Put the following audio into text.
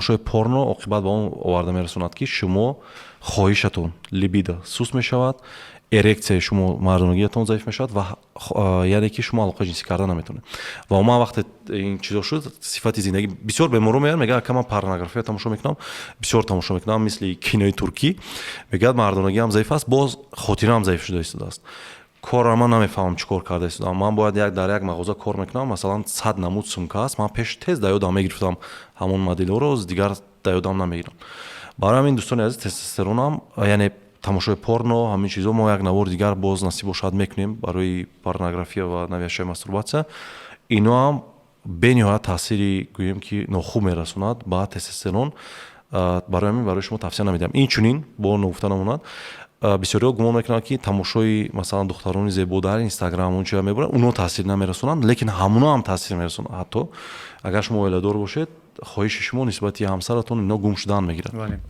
Тамошои порно оқибат ба он оварда мерасонад, ки шумо хоҳишатон, либидо суст мешавад, эрексияи шумо, мардонагиятон заиф мешавад ва яъне ки шумо алоқаи ҷинсӣ карда наметавонед. Ва умуман, вақте ин чизо шуд, сифати зиндагӣ. Бисёр беморо меоянд, мегӯянд: «Ака, ман порнография тамошо мекунам, бисёр тамошо мекунам, мисли кинои туркӣ». Мегӯяд, мардонагиам заиф аст, боз хотираам заиф шуда истодааст, корро ман намефаҳмам, чӣ кор карда истодам. Ман бояд як дар як мағоза кор мекунам, масалан, 100 намуд сумка аст, ман пеш тез да ёдам мегирифтам ҳамон моделҳоро, дигар да ёдам намегирам. Барои ҳамин, дӯстони азиз, тестостеронам, яъне тамошои порно, ҳамин чизо, мо як навори дигар боз, насиб бошад, мекунем барои порнография ва навязчивая мастурбация. Ино ҳам бениҳоят таъсири, гӯем ки, нохуб мерасонад ба тестостерон. Барои ҳамин барои шумо тавсия намедиҳам. Инчунин бо ногуфта намонад, бисёриҳо гумон мекунанд, ки тамошои, масалан, духтарони зебо дар Инстаграм, он чиза мебаранд, оно таъсир намерасонанд, лекин ҳамуно ҳам таъсир мерасонанд. Ҳатто агар шумо оиладор бошед, хоҳиши шумо нисбати ҳамсаратон ино гум шудан мегирад.